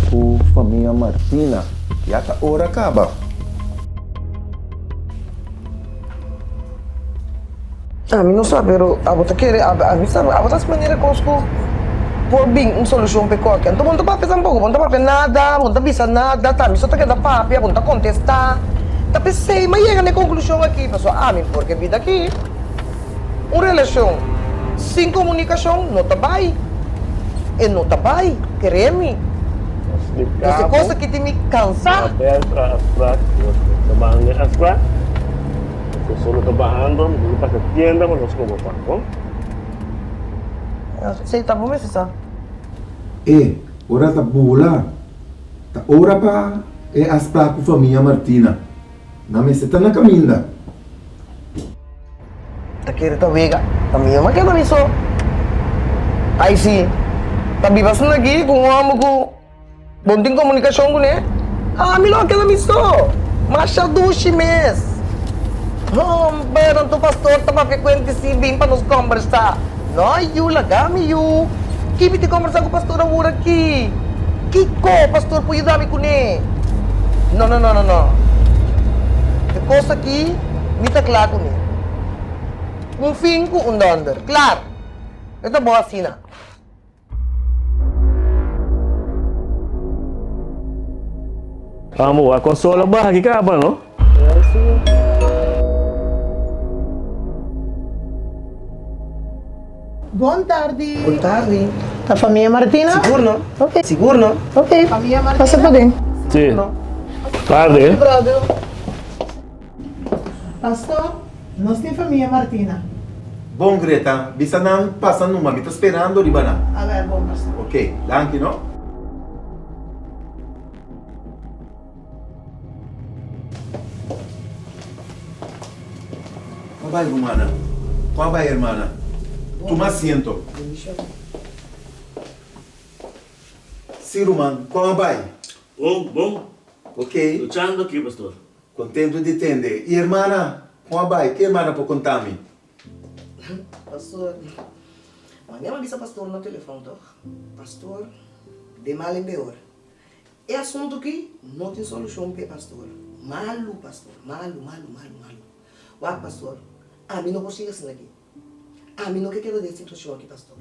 ku famia Martina. Ya ta ora kaba. Ami no sa pero abo ta kere ami sa abo ta hasi manera kos ku por bin un solushon pa e koki. Anto bo no ta papia tampoco, bo no ta papia nada, bo no ta bisa nada, ta ami so ta keda papia, bo no ta kontestá. Ta p'esei mi a yega na e konklushon aki, pasobra ami por ke bida aki. Un relashon sin komunikashon no ta bai. E no ta bai, kere mi. Nos e kos aki tin mi kansá. Esei ta bo mester sa. E ora ta bula. Ta ora pa e afsprak ku famia Martina. Nan mester ta na kaminda. Ta kere ta wega. Ta mi ama keda mi so. Ai si. Ta biba asina aki ku un homber ku bo no tin komunikashon kuné. Ami lo a keda mi so. Masha dushi mes. Homber, anto pastor ta papia kuenti si bin pa nos kombersá. No yu, laga mi yu. Ki mi tin kombersá ku pastor awor aki? Kiko pastor por yuda mi kuné? No, no, no, no, no. E kos aki mi ta kla kuné. Un fin ku un dònder. Klar! E ta bo asina. Amo, a consola baha ki caba no? Bon tardi. Bon tardi. Ta famia Martina? Sigur no. Ok. Sigur no. Ok. Famia Martina. Pasa paden. Si. Tardi. Pastor, nos tin famia Martina. Bon Greta, bisa nan pasa numa, mi ta sperando riba nan. Awel bon pastor. Ok, danki no. Kua bai rumannan? Kua bai hermana? Tuma asiento. Si ruman, kua bai? Bon, bon. Ok. Luchando aki pastor. Contento di tende. Y hermana, con a bay? Ke hermana por conta mi? Pastor, mami a bisa pastor na telefon toch? Pastor, de mal en peor. E asunto ki no tin solucion p'e pastor. Malu pastor, malu, malu, malu, malu. Wak pastor, ami no por sigui asina aki. Ami no ke keda den e situacion aki pastor.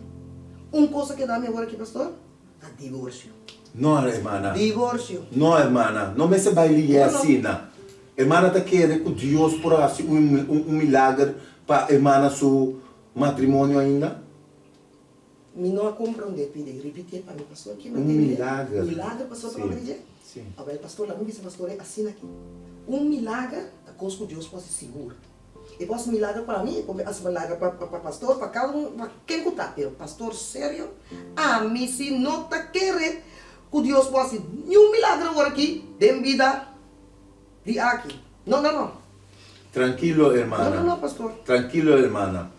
Un cos a keda mi awor aki pastor, Ta divorcio. No, hermana. Divorcio. No, hermana. No mester bai liye asina. Hermana ta kere ku Dios por hasi un un milager pa hermana su matrimonio ainda? Mi no a comprende, pidi ripitié pa mi, pastor. Ki Un milager. Milager, pastor, ta papia di dje? Si. Awel, pastor, laga mi bisa pastor e asina aki. Un milager ta kos ku Dios por hasi sigur. E por hasi milager pa mi, e por hasi milager pa pa pastor, pa kada un, pa ken ku ta. Pero pastor serio, ami si no ta kere ku Dios por hasi niun milager awor aki den bida di aki. No, no, no. Trankilo hermana. No, no, no, pastor. Trankilo hermana.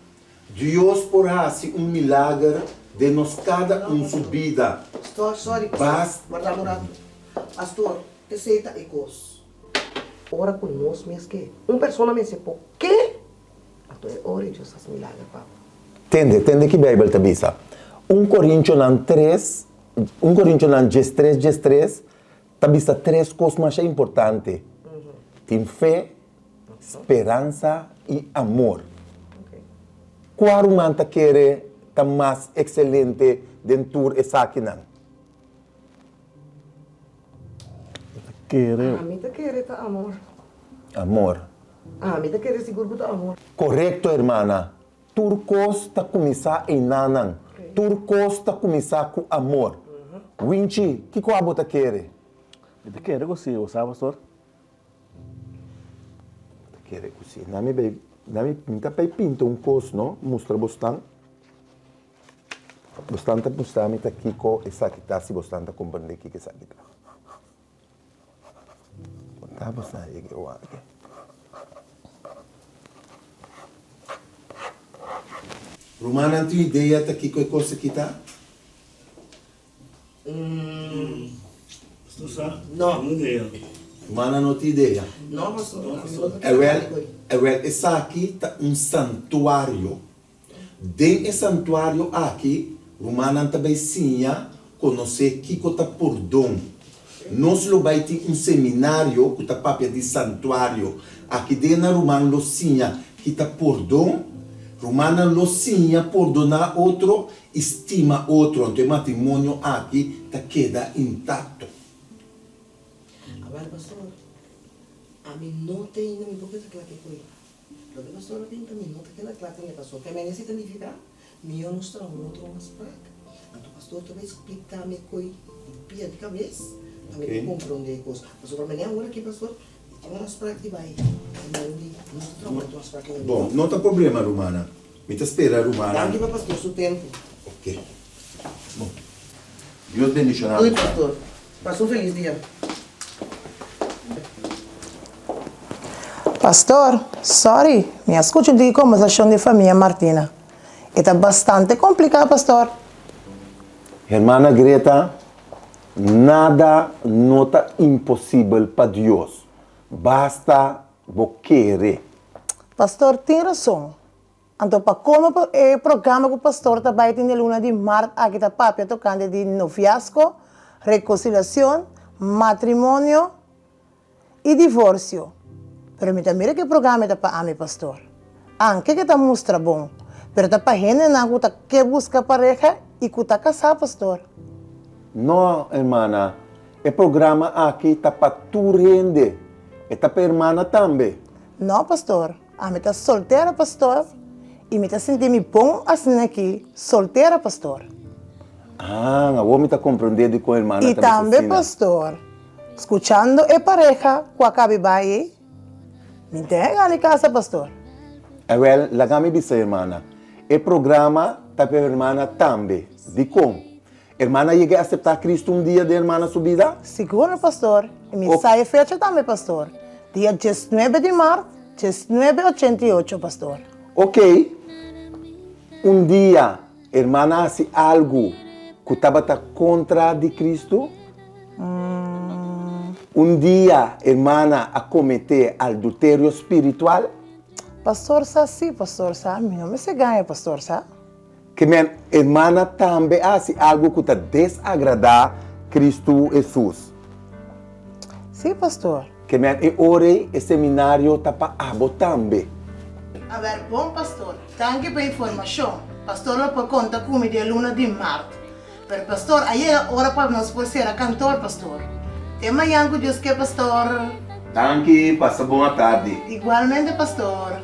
Dios por hasi un milager den nos kada un su bida. Pastor, sorry, pastor. Warda un rato. Pastor, esei ta e kos. Ora ku nos mes ke un persona mester por ke, anto e ora Dios hasi milager pa bo. Tende, tende ki Beibel ta bisa. Un Korintionan tres, un Korintionan diestres diestres ta bisa tres kos masha importante, tin fe, speransa i amor. Kua ruman ta kere ta mas ekselente den tur esakinan? Mi ta kere. Ami ta kere ta amor. Amor. Ami ta kere sigur ku ta amor. Korekto hermana. Tur kos ta kuminsá einanan. Tur kos ta kuminsá ku amor. Winchi, kiko abo ta kere? Mi ta kere ku si, bo sa pastor. Mi ta kere ku si. Nami bay, nami, mi ta bay pinta un kos no, mustra bosnan. Bosnan ta mustra mi ta kiko esaki ta si bosnan ta komprende kiko esaki ta. Ta bosnan yega e wak. Rumannan tin idea ta kiko e kos aki ta? Rumannan no tin idea. Ewel, ewel esaki ta un santuario. Den e santuario aki, rumannan ta bai siña konosé kiko ta pordon. Nos lo bai tin un seminario ku ta papia di santuario. Aki den nan ruman lo siña kita pordon. Rumannan lo siña pordoná otro i stima otro. Anto e matrimonio aki ta keda intakto. Awor pastor, ami no ta ainda mi por keda kla ke koe. Loke pastor a pinta mi no ta keda kla tene pastor. Ke mene si ta nifiká? Mihó nos traha un otro afspraak. Anto pastor ta bai splika mi koe di pia di kabes pa mi por komprondé e kos. Pasobra mene awor aki pastor mi tin un afspraak di bai. Di nos ta traha un otro afspraak i Bon, no ta problema rumana. Mi ta spera rumannan. Danki pa pastor su tempu. Ok. Bon. Dios bendiciona Doei pastor. Pasa un feliz dia. Pastor, sorry, mi a scucha di conversacion di famia Martina. E ta bastante complica, pastor. Hermana Greta, nada no ta imposibel pa Dios, basta bo kere. Pastor tin rason. Anto pa como e programa cu pastor ta bay tin di luna di mart aki ta papia tocante di noviazgo, reconciliacion, matrimonio y divorcio. Pero mi ta mira cu e programa ta pa ami pastor. Anke cu ta mustra bon, pero ta pa hendenan cu ta ke busca pareha y cu ta casa pastor. No, hermana, e programa aki ta pa tur hende. E ta pa hermana tambe. No, pastor. Ami ta soltera pastor y mi ta sinti mi bon asina aki soltera pastor. Ah, awor mi ta comprende dicon hermana Y ta bisa tambe asina. pastor, scuchando e pareha cu a cabi bay ey, mi ten e gana di casa pastor. Awel, laga mi bisa hermana, e programa ta pa hermana tambe. Dicon? Hermana yega acepta Cristo un dia den hermana su bida? Sigur no pastor, y mi sa e fecha tambe pastor, dia diesnuebe di mart diesnuebe ochenta i ocho pastor. Ok, un dia hermana haci algu cu tabata contra di Cristo? Un dia hermana a comete alduterio spiritual? Pastor sa si, pastor sa, mi no mester gaña pastor sa. Ke men hermana tambe a hasi algu ku ta desagradá Kristu Hesus. Sí, pastor. Ke men e ora ei e seminario ta pa abo tambe. Awèr bon pastor, danki pa informashon. Pastor lo por konta ku mi den luna di mart. Pero pastor a yega ora pa nos por sera kantor pastor. Te mañan ku Dios ke pastor. Danki, pasa bon atardi. Igualmente pastor.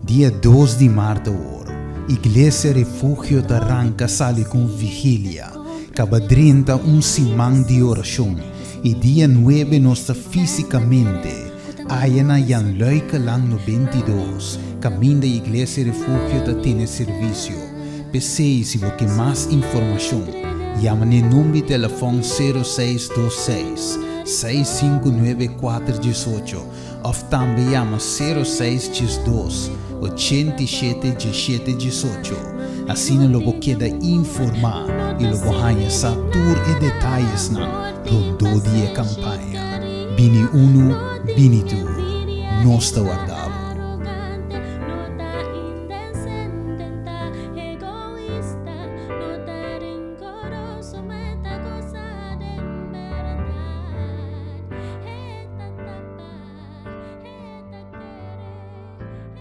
Dia dos di mart awor, Iglesia Refugio ta ranka sali ku un vigilia, kaba drenta un siman di orashon i dia nuebe nos ta físikamente aya na Jan Luikelaan 92, kaminda Iglesia Refugio ta tene servisio. P'esei si bo ke mas informashon, yama n'e number di telefòn sero seis dos seis, seis sinku nuebe kuater diesocho òf tambe yama sero seis diesdos, ochenta i shete diesshete diesocho. Asina lo bo keda informá i lo bo haña sa tur e detayesnan rondó di e kampaña. Bini unu, bini tur. Nos ta warda bo.